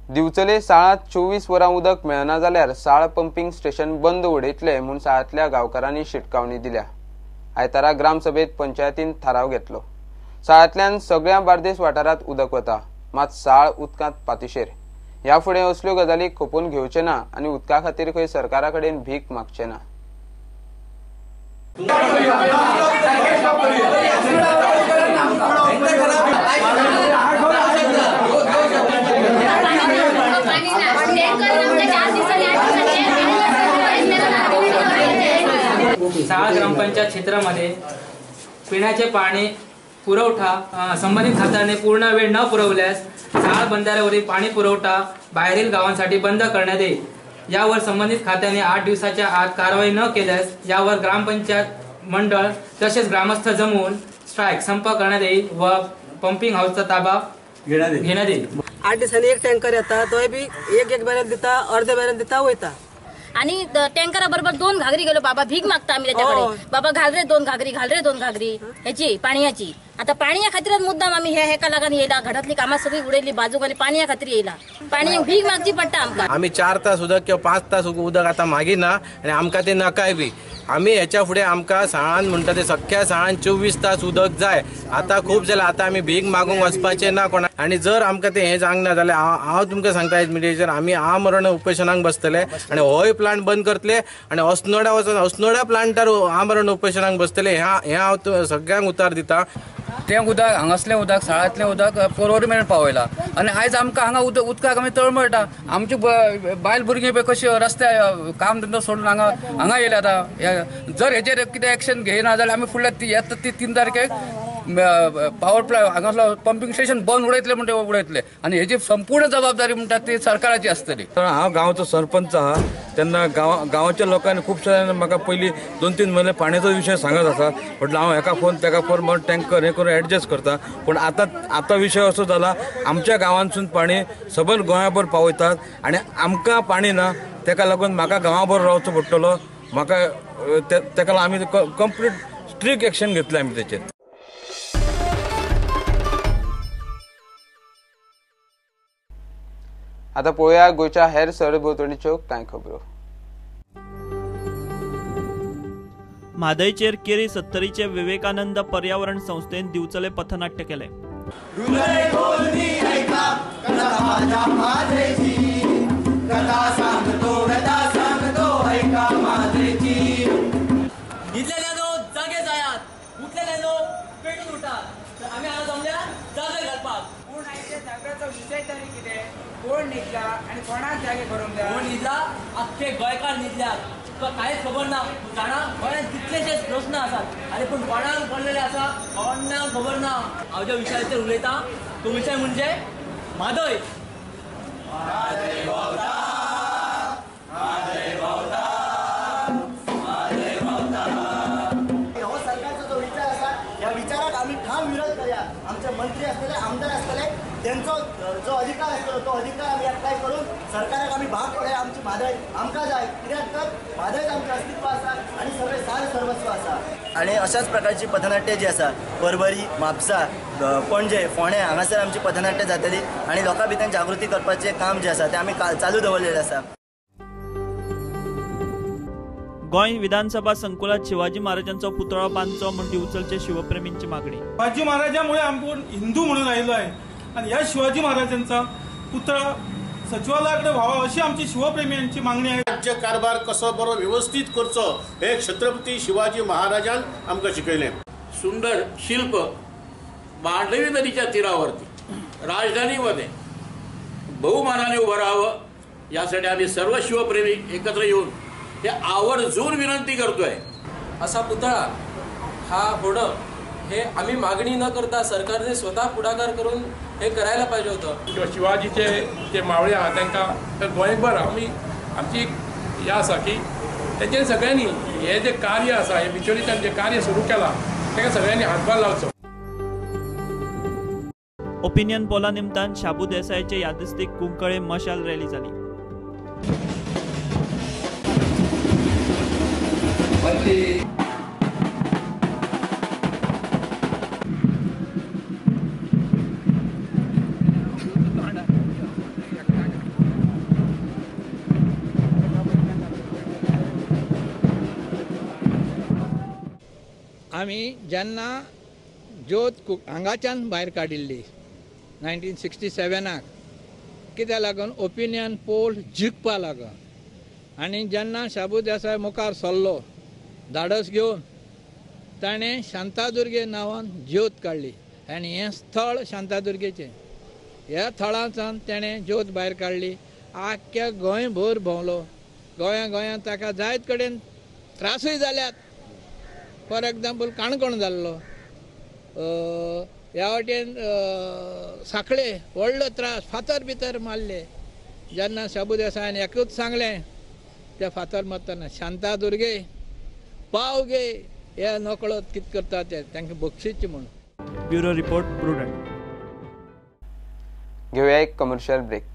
दिवचले साळांत 24 वरां उदक मेळना जाल्यार साळ पंपींग स्टेशन बंद उडयतले म्हूण साळांतल्या गांवकारांनी शिटकावणी दिल्या. आयतारा ग्रामसभेत पंचायतीन थाराव घेतलो. साळांतल्यान सगळ्या बार्देस वाठारांत उदक वता, मात साळ उदकांत पातिशेर. ह्या फुडें असल्यो गजाली खपोवन घेवचे ना आनी उदका खातीर खंय सरकारा कडेन भीक मागचे ना. साळ ग्रामपंचायत क्षेत्रामध्ये पिण्याचे पाणी पुरवठा संबंधित खात्याने पूर्ण वेळ न पुरवल्यास साळ बंधाऱ्यावरील पाणी पुरवठा बाहेरील गावांसाठी बंद करण्यात येईल. यावर संबंधित खात्याने 8 दिवसाच्या आत कारवाई न केल्यास यावर ग्रामपंचायत मंडळ तसेच ग्रामस्थ जमवून स्ट्राईक संप करण्यात येईल व पंपिंग हाऊसचा ताबा घेण्यात येईल. 8 दिसांनी एक टँकर येता, तोय बी एक एक बॅरल दिता, अर्धे बॅरल दिता वयता. आणि टँकरा बरोबर 2 घागरी गेलो बाबा, भीक मागता आम्ही त्याच्याकडे, बाबा घाल रे 2 घागरी, घाल रे 2 घागरी ह्याची पाण्याची. आता पाण्या खातीरच मुद्दाम आम्ही ह्या हेका लागून येयला, घरातली कामां सगळी उडयली बाजूक आणि पाण्या खातीर येयला. पाणी भीक मागची पडटा आमकां. आमी 4 तास उदक किंवा 5 तास उदक आतां मागिना आनी आमकां तें नाकाय बी. आमी हेच्या फुडें आमकां साळान म्हणटा ते सख्या साळान 24 तास उदक जाय. आतां खूब जालें, आतां आमी भीक मागूंक वचपाचें ना कोणा. आनी जर आमकां तें हें जावंक ना जाल्यार हांव तुमकां सांगता मिडियेचेर आमी आमरण उपोशणाक बसतले आनी होय प्लांट बंद करतले आनी अस्नोड्या वचून अस्नोड्या प्लांटार आमरण उपोशणाक बसतले. हें हांव सगळ्यांक उतार दिता. तें उदक हांगासलें उदक साळांतलें उदक पोरवरी मेरेन पावयलां आनी आयज आमकां हांगा उदक उदकाक आमी तळमळटा. आमची बायल भुरगीं पळय कशी रस्त्यार काम धंदो सोडून हांगा हांगा येयल्या. आतां जर हेजेर कितें एक्शन घेयना जाल्यार आमी फुडल्या येता ती 3 तारखेक पावर प्लांट हांगासलो पंपिंग स्टेशन बंद उडयतले म्हणटा उडयतले आनी हेजी संपूर्ण जबाबदारी म्हणटा ती सरकाराची आसतली. हांव गांवचो सरपंच आहा तेन्ना गांवाच्या लोकांनी खुबशा म्हाका पयलीं 2-3 म्हयने पाण्याचो विशय सांगत आसा. म्हटलं हांव हेका फोन तेका फोन म्हणून टँकर हें करून एडजस्ट करता. पूण आतां आतां विशय असो जाला आमच्या गांवांतसून पाणी सबंद गोंयाभर पावयतात आनी आमकां पाणी ना. तेका लागून म्हाका गांवाभर रावचो पडटलो. म्हाका तेका लागून आमी कंप्लीट स्ट्रिक्ट एक्शन घेतलें आमी तेचेर. आता पळोवया गोंयच्या हेर सरभोंवतणीच्यो कांय खबरो. म्हादयचेर केरी सत्तरीचे विवेकानंद पर्यावरण संस्थेन दिवचले पथनाट्य केले. जागे जायात, उठलेल्यांनो पेटून उठात, आमी हांगा जमल्या जागे घालपाक. कोण आयच्या जागराचो विशय तरी कितें? कोण न्हिदला आनी कोणाक जागे करूंक जाय? कोण न्हिदला? आख्खे गोंयकार न्हिदल्यात. तुका कांयच खबर ना. तूं जाणा गोंयांत कितलेशेच प्रस्न आसात आनी पूण कोणाक पडलेले आसा कोणाक खबर ना. हांव ज्या विशयाचेर उलयतां तो विशय म्हणजे म्हादय. हो सरकारचो जो विचार आसा ह्या विचाराक आमी ठाम विरोध करया. आमचे मंत्री आसतले, आमदार आसतले, तेंचो जो अधिकार आसतलो तो अधिकार आमी एकठांय करून सरकाराक आमी भाग पडया. आमची म्हादय आमकां जाय, कित्याक तर म्हादयच आमचें अस्तित्व आसा आनी सगळें सार सर्वस्व आसा. आनी अशाच प्रकारची पथनाट्य जी आसा परवरी, म्हापसा, पणजे, फोंडें हांगासर आमची पथनाट्य जातली आनी लोकां भितर जागृती करपाचें काम जें आसा तें आमी चालू दवरलेलें आसा. गोंय विधानसभा संकुलात शिवाजी महाराजांचो पुतळो बांदचो म्हूण दिवचलचे शिवप्रेमींची मागणी. शिवाजी महाराजामुळे आपूण हिंदू म्हणून आयलो आहे आणि ह्या शिवाजी महाराजांचा पुतळा सचिवालयाकडे व्हावा अशी आमची शिवप्रेमियांची मागणी आहे. राज्य कारभार कसो बरो व्यवस्थित करचो हे छत्रपती शिवाजी महाराजान आमकां शिकयलें. सुंदर शिल्प मांडवी नदीच्या तीरावरती राजधानीमध्ये बहुमानाने उभं राहावं यासाठी आम्ही सर्व शिवप्रेमी एकत्र येऊन हे आवर्जून विनंती करतोय. असा पुतळा हा होणं हे आम्ही मागणी न करता सरकारने स्वतः पुढाकार करून हे करायला पाहिजे होतं. किंवा शिवाजीचे जे मावळे आहा तांकां गोंयभर आमी आमची हे आसा की तेचेर सगळ्यांनी हे जे कार्य आसा हे बिचोलीच्यान जे कार्य सुरू केलां ताका सगळ्यांनी हातभार लावचो. ओपिनियन पोला निमतान शाबू देसायाचे यादस्तीक कुंकळे मशाल रॅली जाली. आमी जेन्ना ज्योत हांगाच्यान भायर काडिल्ली 1967 कित्याक लागून ओपिनियन पोल जिखपा लागून आनी जेन्ना शाबू देसाय मुखार सरलो धाडस घेवन ताणें शांतादुर्गे नांवान ज्योत काडली आनी हें स्थळ शांतादुर्गेचें ह्या थळांतल्यान ताणें ज्योत भायर काडली. आख्ख्या गोंयभर भोंवलो, गोंया गोंयांत ताका जायत कडेन त्रासूय जाल्यात. फॉर एग्जाम्पल काणकोण जाल्लो, ह्या वाटेन सांखळे व्हडलो त्रास, फातर भितर मारले. जेन्ना शाबू देसायान एकूच सांगलें त्या फातर मारतना, शांतादुर्गे पाव गे, हे नकळत कितें करता ते तांकां बक्षीचे म्हूण. Bureau report, Prudent. घेवया एक कमर्शियल ब्रेक.